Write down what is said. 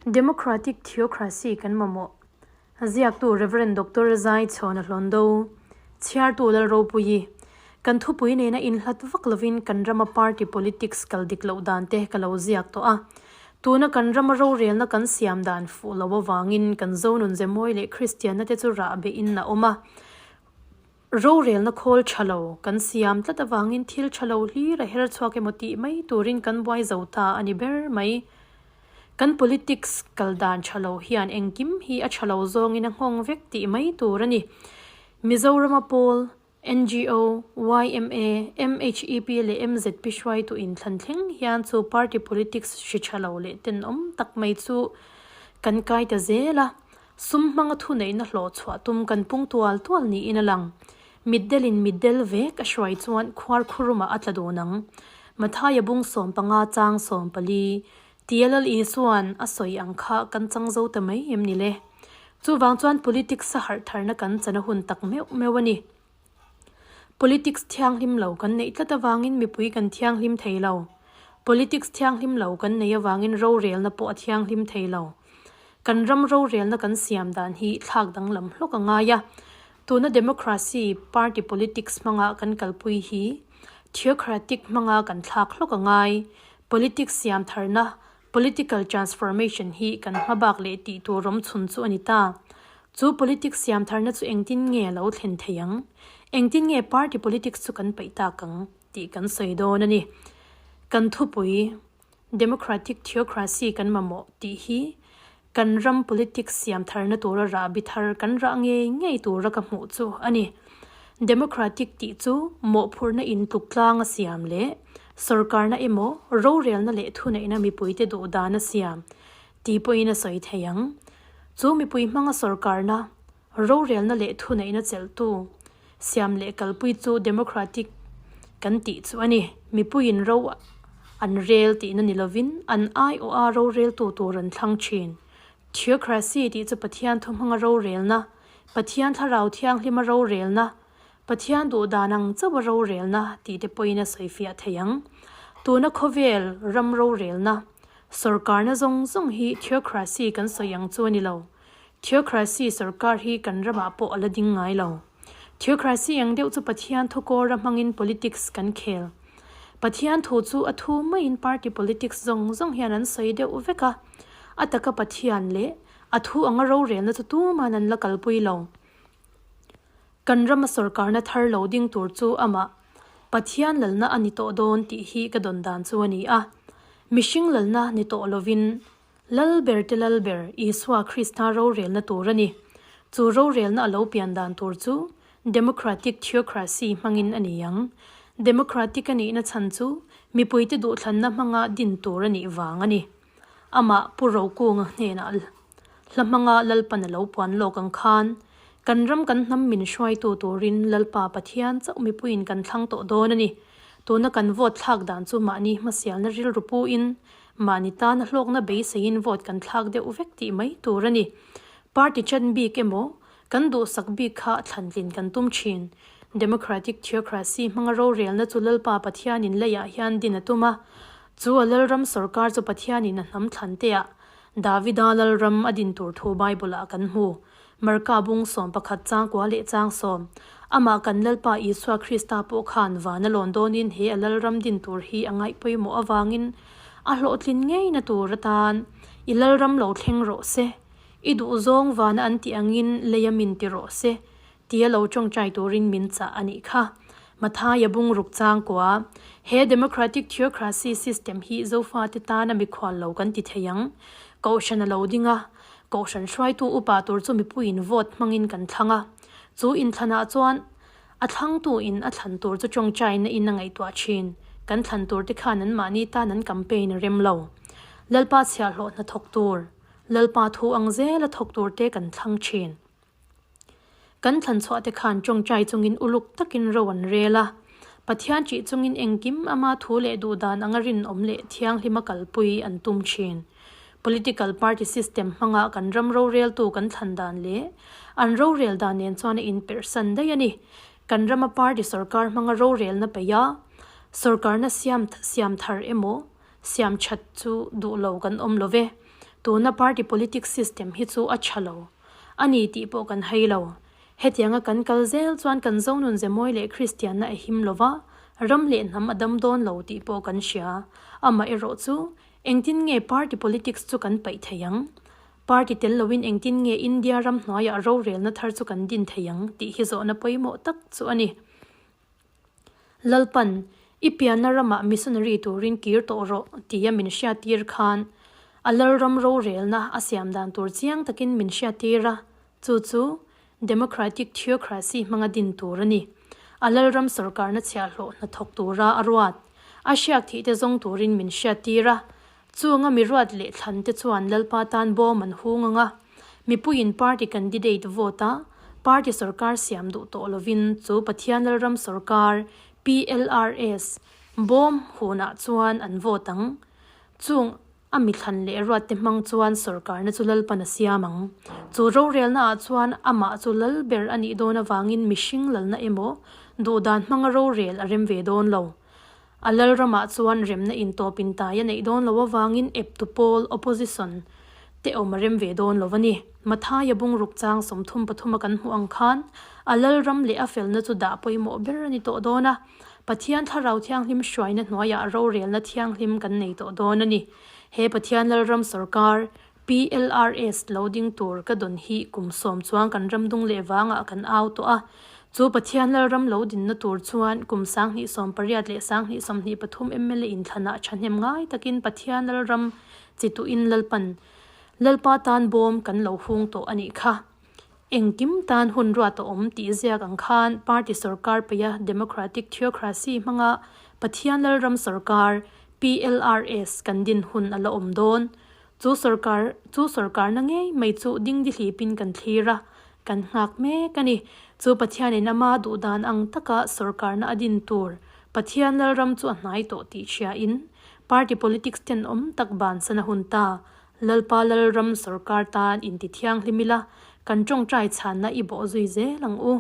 Democratic Theocracy kan mamawh. Ziaktu Rev. Doctor Zai Chhawna Hlawndo, Chhiartu Lalropuii, Kan thupui nena inhlat vak lovin kan rama party politics kal dik loh dan te ka lo ziak tawh a. Tuna kan rama rorelna kan siam dan fuh lo avangin kan Zonun Zemawi leh Kristianna te chu rah behin a awm a. Rorelna khawl tha lo kan siam tlat avangin thil tha lo hlir a her chhuak emaw tih mai turin kan buai zo ta a ni ber mai. Kan politics kal dan tha lo hian engkim hi a tha lo zawngin a nghawng vek tih mai tur a ni. Mizorama pawl, NGO, yma, MHEP leh MZP hruaitu inthlan thleng hian chu party politics hri tha lo leh tenawm tak mai chu kan kai ta zel a. Sum hmanga thuneihna hlawh chhuah tum kan pung tual tual niin a lang. Mitdelin mitdel vek a hruai chuan khuar khurumah a tla dun ang. Mathaia bung 15 chang 14, tia Lal Isua'n a sawi ang kha kan chang zo ta mai em ni le? Chuvang chuan politics a harh tharna kan chan a hun tak meuh meuh a ni. Politics thianghlim lo kan neih tlat avangin mipui kan thianghlim thei lo. Politics thianghlim lo kan neih avangin rorelna pawh a thianghlim thei lo. Kan ram rorelna kan siam dan hi thlak danglam hlawk a ngai a. Tuna democracy party politics hmanga kan kalpui hi theocratic hmanga kan thlak hlawk a ngai. Politics siam tharna, political transformation, hi kan hmabak leh tih tur awm chhun chu a ni ta. Chu politics siam tharna chu engtin nge a lo thlen thei ang? Engtin nge party politics chu kan paih tak ang? tih kan sawi dawn a ni. Kan thupui Democratic Theocracy kan mamawh tih hi kan ram politics siam tharna tura rahbi thar kan rah ngei ngei tura ka hmuh chu a ni. Democratic tih chu mawhphurhna intluk tlang a siam leh sorkarna emaw rorelna leh thuneihna mipuite duh dan a siam tih pawhin a sawi thei ang. Chu mipui hmanga sorkarna, rorelna leh thuneihna chelhtu siam leh kalpui chu democratic kan tih chu a ni. Mipuiin ro an rel tihna ni lovin an aiawha roreltu tur an thlang thin. Theocracy tih chu Pathian thu hmanga rorelna, Pathian thlarau thianghlima rorelna, Pathian duh dan ang chauha rorelna tih te pawhin a sawifiah thei ang. Tuna khawvel ram rorelna, Sorkarna zawng zawng hi theocracy kan sawi ang chu a ni lo. Theocracy sorkar hi kan ramah pawh a la ding ngai lo. Theocracy ang deuh chu Pathian thu kawra hmangin politics kan khel. Pathian thu chu a thu maiin party politics zawng zawng hian an sawi deuh vek a. A taka Pathian leh a thu anga rorelna chu tuman an la kalpui lo. Kan rama sorkarna thar lo ding tur chu amah Pathian lalna a ni tawh dawn tih hi ka dawn dan chu a ni a. Mihring lalna ni tawh lovin Lalber te Lalber Isua Krista rorelna tur a ni. Chu rorelna a lo pian dan tur chu Democratic Theocracy hmangin a ni ang. Democratic a nihna chhan chu mipuite duhthlanna hmanga din tur a nih vang a ni. Amah Pu Rokunga hnenah hla hmanga Lalpan a lo puan lawk ang khan, kan ram kan hnam min hruaitu turin Lalpa Pathian chauh mipuiin kan thlang tawh dawn a ni. Tuna kan vote thlak dan chu mahni hmasialna rilru puin, mahni tana hlawkna beiseiin vote kan thlak deuh vek tih mai tur a ni. Party chan bik emaw, kan duhsak bik kha thlantlin kan tum thin. Democratic Theocracy hmanga rorelna chu Lalpa Pathianin leiah hian din a tum a, Chu a lalram sorkar chu Pathianin a hnam thlan teah Davida lalram a din tur thu Bible-ah kan hmu. Marka bung 11 chang kua leh chang sawm. Amah kan Lalpa Isua Krista pawh khan van a lawn dawnin he a lalram din tur hi a ngaih pawimawh avangin a hlawhtlin ngeina tur atan i lalram lo thleng rawh se, i duhzawng vana an tih angin lei a min ti rawh se Tia lo tawngtai turin min chah a nih kha. Mathaia bungruk changkua, He Democratic Theocracy system hi Zofate tana mikhual lo kan ti thei ang. Kohhran a lo ding a, Kohhran hruaitu upa tur chu mipuiin vote hmangin kan thlang a. Chu inthlanah chuan a thlangtu in a thlan tur chu tawngtaina in a ngaihtuah thin. Kan thlan tur te khan anmahni tan an campaign a rem lo. Lalpa chhiahhlawh hnathawk tur, Lalpa thu ang zela thawk tur te kan thlang thin. Kan thlan chhuah te khan tawngtai chungin uluk takin ro an rel a. Pathian ṭih chungin engkim ama thu leh duhdan anga rinawm leh thianghlima kalpui an tum ṭhin. Political party system hmanga kan ram roreltu kan thlan dan leh an rorel dan nen chuan a inperhsan daih a ni. Kan rama party sorkar hmanga rorelna peih a, sorkarna siam siam thar emaw siam ṭhat chu duh lo kan awm lo ve. Tuna party politics system hi chu a tha lo a ni tih pawh kan hai lo. Hetianga kan kal zel chuan kan Zonun Zemawi leh Kristianna a him lova, ram leh hnam a dam dawn lo tih pawh kan hria. Amaherawh chu, engtin nge party politics chu kan paih thei ang? Party tel loin engtin nge India ram hnuaiah rorelna thar chu kan din thei ang tih hi zawhna pawimawh tak chu a ni. Lalpan, I pianna ramah missionary turin kir tawh rawh tia min hriattir khan a Lalram rorelna a siam dan tur chiang takin min hriattir a, chu chu Democratic Theocracy hmanga din tur a ni. A Lalram sawrkarna chhiahhlawh hnathawk tura a ruat, a hriak thih te zawng turin min hriattir a, Chunga mi ruat leh thlan te chuan Lalpa tan bawm an hung ang a, mipuiin party candidate vote a, party sorkar siam duh tawh lovin chu Pathian Lalram sorkar, PLRS, bawm hunah chuan an vote ang. Chung a mi thlan leh ruat te hmang chuan sorkarna chu Lalpan a siam ang. Chu rorelna ah chuan amah chu lal ber a nih dawn avangin mihring lalna emaw duhdan hmanga rorel a rem ve dawn lo. A lalramah chuan remna intawp intai a neih dawn loh avangin eptu pawl, opposition, te awm a rem ve dawn lo a ni. Mathaia bungruk chang 33 a kan hmuh ang khan a lalram leh a felna chu dah pawimawh ber a ni tawh dawn a, Pathian Thlarau Thianghlim hruaina hnuaiah rorelna thianghlim kan nei tawh dawn a ni. He Pathian lalram sawrkar, PLRS, lo ding tur ka dawn hi kum sawm chuang kan ram dung leh vangah kan au tawh a. Chu Pathian Lalram lo dinna tur chuan kum 2018 leh 2023 mla inthlanah thahnem ngai takin Pathian Lalram chi tuhin Lalpan Lalpa tan bawm kan lo hung tawh a nih kha. Engkim tan hun ruat a awm tih ziak ang khan party sawrkar peia Democratic Theocracy hmanga Pathian Lalram sawrkar, PLRS, kan din hun a la awm dawn. Chu sawrkar chu sawrkarna ngei mai chu dingdi hlipin kan thlir a, kan nghak mek a ni. Chu Pathianin ama duhdan ang taka sawrkarna a din tur Pathian Lalram chu a hnai tawh tih hriain party politics tenawm tak bansan a hun ta. Lalpa Lalram sawrkar tan inti thianghlim ila, kan tawngtai chhanna i bawh zui zel ang u.